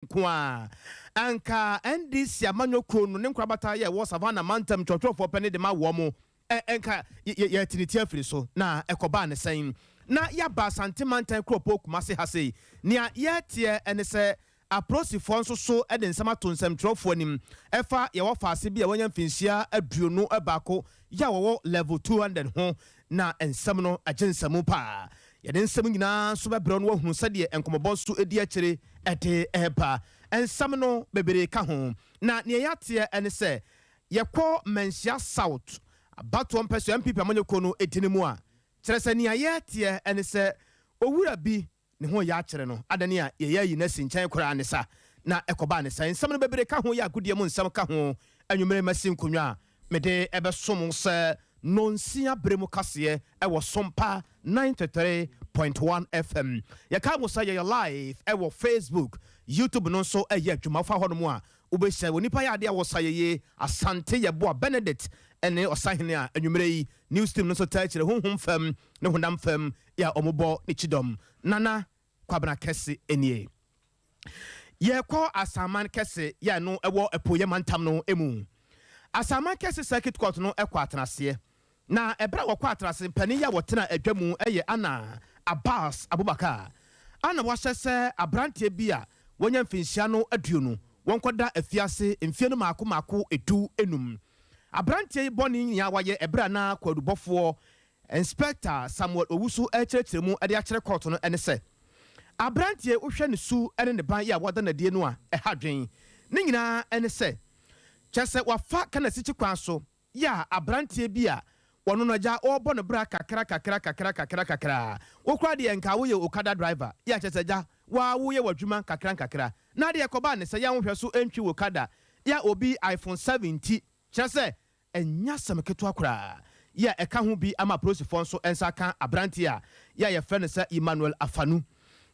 nko a, anka NDC amanyɔkuo no ne nkorabata yɛ ɛwɔ Savannah mantam twerɛtwerɛfoɔ pɛ ne de ma wɔn mo ɛnka yɛte ne ti afiri so. Na ɛkɔbaa ne sɛn na yɛaba Asante mantam kuropɔn Kumase ha sei? Nea yɛteɛ ɛne sɛ apolisifoɔ nso so de nsɛm ato nsɛmtwerɛfoɔ anim ɛfa yɛwɔ faase bi a wɔanya mfinhyia 21 yɛ a wɔwɔ Level 200 ho, na nsɛm no agye nsɛmu paa. Yɛde nsɛm nyinaa nso bɛbrɛ no wahunu sɛdeɛ nkɔmmɔbɔ nso di akyire ɛde ɛreba. Nsɛm no bebree ka ho, na nea yɛateɛ ɛne sɛ yɛkɔ Manhyia South abatoɔ mpɛ so NPP amanyɔkuo no ɛdi no mu a, kyerɛ sɛ nea yɛteɛ ɛne sɛ owura bi ne ho yɛ akyerɛ no adane a yɛyɛ ayi no asi nkyɛn koraa ne sa. Na ɛkɔbaa ne sa, nsɛm no bebree ka ho, yɛ agodie mu nsɛm ka ho. Anwummerɛ masi nkonnwa a mede ɛbɛsom sɛ 6:30 berɛ mu kaseɛ ɛwɔ Sompa 93.1 FM. Yɛka mo sɛ yɛyɛ live ɛwɔ Facebook, YouTube no nso ɛyɛ adwuma fa hɔ nom a wobɛhyia wɔ nipa yɛ adeɛ a wɔsa yɛye Asante Yɛboa Benedict ɛne ɔsahene a anwummerɛ yi news team no nso taa kyerɛ honhom fam ne honam fam yɛ a ɔmobɔ ne kyidɔm. Nana Kwabena Kɛse nie. Yɛkɔ Asaman Kɛse yɛ no ɛwɔ Ɛpoyɛ mantam no mu. Asaman Kɛse Circuit Court no ɛkɔ atenaseɛ, na ɛberɛ a wɔkɔ atenase, mpanin yi a wɔtena adwa mu ɛyɛ ana Abbas Abubakar ana wahyɛ sɛ aberanteɛ bi a wɔnya mfinhyia no 20 wɔnkɔda afiase mfie no maako maako 15. Aberanteɛ yi bɔne nyinaa wayɛ ɛberɛ a na kwadubɔfoɔ Inspector Samuel Owusu ɛkyerɛkyerɛ mu ɛde akyerɛ court no ɛne sɛ aberanteɛ wohwɛ ne su ɛne ne ban yi a wɔada n'adie no a ɛha dwen ne nyinaa ɛne sɛ kyerɛ sɛ wafa kana sikyi kwan so yɛ a aberanteɛ bi a wɔno no agya ɔrebɔ ne bra kakra kakra kakra kakra kakra. Wokora deɛ nka woyɛ okada driver yɛ a kyerɛ sɛ agya waa woyɛ w'adwuma kakra nkakra, na adeɛ kɔbaa ne sɛ yɛ ahohwɛ so ntwi wɔ kada yɛ obi iPhone 7 ti kyerɛ sɛ ɛnya asɛm ketewa koraa yɛ ɛka ho bi ama apolisifoɔ nso nsa ka aberanteɛ a yɛ a yɛfrɛ no sɛ Emmanuel Afanu.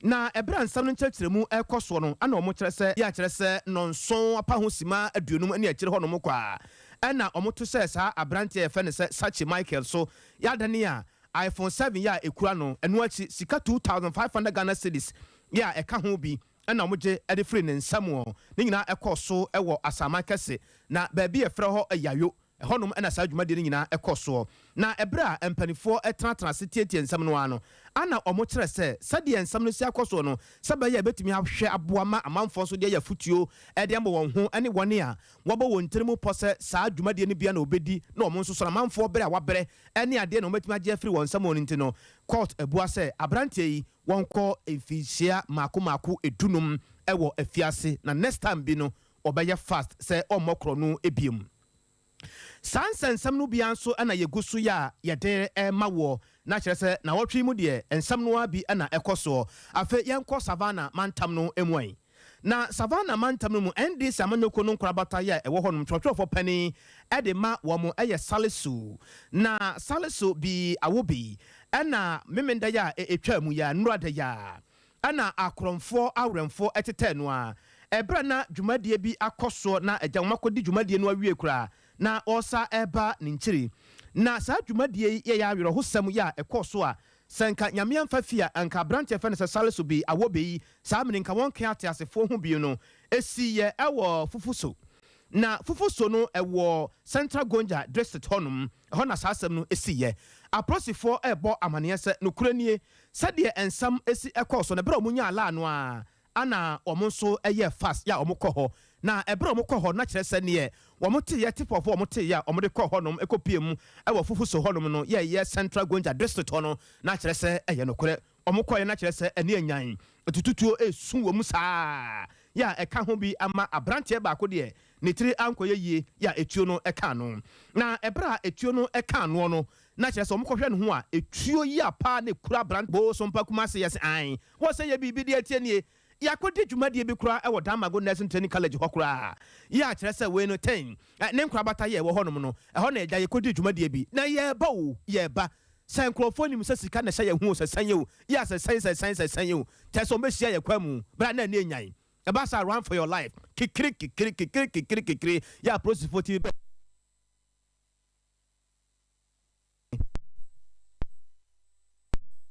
Na ɛberɛ a nsɛm no nkyerɛkyerɛmu ɛkɔ soɔ no, ana ɔmo kyerɛ sɛ yɛ akyerɛ sɛ 7 apa ho sima 50 ne akyire hɔ nom kɔ a ɛna ɔmo to sɛ saa aberanteɛ a yɛfrɛ no sɛ Sachi Michael so yɛadane a iPhone 7 yɛ a ɛkura no, ɛno akyi sika 2500 Ghana cedis yɛ a ɛka ho bi ɛna ɔmo gye ɛde firi ne nsam. Wɔ ne nyinaa ɛkɔɔ so ɛwɔ Asaman Kɛse na baabi yɛfrɛ hɔ Ɛyayo ɛhɔnom ɛna saa dwumadie no nyinaa ɛkɔ soɔ. Na ɛberɛ a mpanimfoɔ ɛtenatena ase tietie nsɛm no ano ana ɔmo kyerɛ sɛ sɛdeɛ nsɛm no si akɔ soɔ no, sɛ bɛyɛ ɛbɛtumi ahwɛ aboa ma amanfoɔ nso deɛ yɛ afutuo ɛde ama wɔn ho ɛne wɔne a wɔbɔ wɔn tirim pɔ sɛ saa dwumadie no bia na wɔbɛdi na ɔmo nso so amanfoɔ berɛ a wabrɛ ɛne adeɛ na wɔbɛtumi agye afiri wɔn nsɛm wɔn. Nti no court abua sɛ aberanteɛ yi wɔnkɔ mfinhyia mako mako 15 ɛwɔ afiase, na next time bi no ɔbɛyɛ fast sɛ ɔmmɔ korɔ no ebiem. Saa nsɛnsɛm no bia nso ɛna yɛgu so yɛ a yɛde ɛma wɔ na kyerɛ sɛ na wɔtwe mu deɛ nsɛm no ara bi ɛna ɛkɔ soɔ. Afei yɛnkɔ Savannah mantam no mu ayi na Savannah mantam no mu NDC amanyɔkuo no nkorabata yɛ a ɛwɔ hɔnom twerɛtwerɛfoɔ panin ɛde ma wɔn ɛyɛ Salisu, na Salisu bi awo bi ɛna memenda yɛ a ɛtwa mu yɛ nnura da yɛ a ɛna akorɔmfoɔ awurɛmfoɔ ɛtetɛ no a ɛberɛ na dwumadie bi akɔ soɔ na agya wɔn akɔdi dwumadie no awie koraa na ɔsa ɛba ne nkyiri. Na saa dwumadie yi yɛyɛ awerɛhosɛm yɛ a ɛkɔɔ so a sɛ nka Nyame amfa fie a anka aberanteɛ fɛ no sɛ Salisu bi awɔ bɛ yi saa mene nka wɔn ka ate asefoɔ ho bio no ɛsi yɛ ɛwɔ Fufuso, na Fufuso no ɛwɔ Central Gonja District hɔnom. Ɛhɔ na saa asɛm no ɛsi yɛ. Apolisifoɔ ɛrebɔ amaneɛ sɛ nokorɛ nie, sɛdeɛ nsɛm ɛsi ɛkɔɔ so no, ɛberɛ a wɔn nya alaa no a ana wɔn nso ɛyɛ fast yɛ a wɔn kɔ hɔ, na ɛberɛ a wɔn kɔ hɔ na kyerɛ sɛ neɛ wɔn te yɛ tipɔfoɔ wɔn te yɛ a wɔn de kɔ hɔnom ɛkɔ pie mu ɛwɔ Fufuso hɔnom no yɛ Central Gonja District hɔ no, na kyerɛ sɛ ɛyɛ nokorɛ wɔn kɔ yɛ na kyerɛ sɛ ɛne anyan tututuo esu wɔ mu saa yɛ a ɛka ho bi ama aberanteɛ baako deɛ ne tiri ankɔyɛ yie yɛ a etuo no ɛka no. Na ɛberɛ a etuo no ɛka noɔ no na kyerɛ sɛ wɔn kɔhwɛ ne ho a etuo yi a paa ne kura aberante boo so mpa Kumase yɛ sɛ an wɔsɛ yɛ biribi deɛ tie nie yɛakɔdi dwumadie bi koraa ɛwɔ Damago Nursing Training College hɔ koraa yɛ a kyerɛ sɛ wei no ten ne nkorabata yɛ ɛwɔ hɔnom no ɛhɔ na ɛgya yɛkɔdi dwumadie bi na yɛreba o yɛreba sɛ nkurɔfoɔ nim sɛ sika na ɛhyɛ yɛn ho sɛ sɛn yɛ o yɛ a sɛ sɛn sɛ sɛn sɛ sɛn yɛ o kyerɛ sɛ ɔmbɛhyia yɛ kwan mu bra na ani enyan ɛba sa run for your life kikiri kikiri kikiri kikiri kikiri yɛ apolisifoɔ ti bɛ.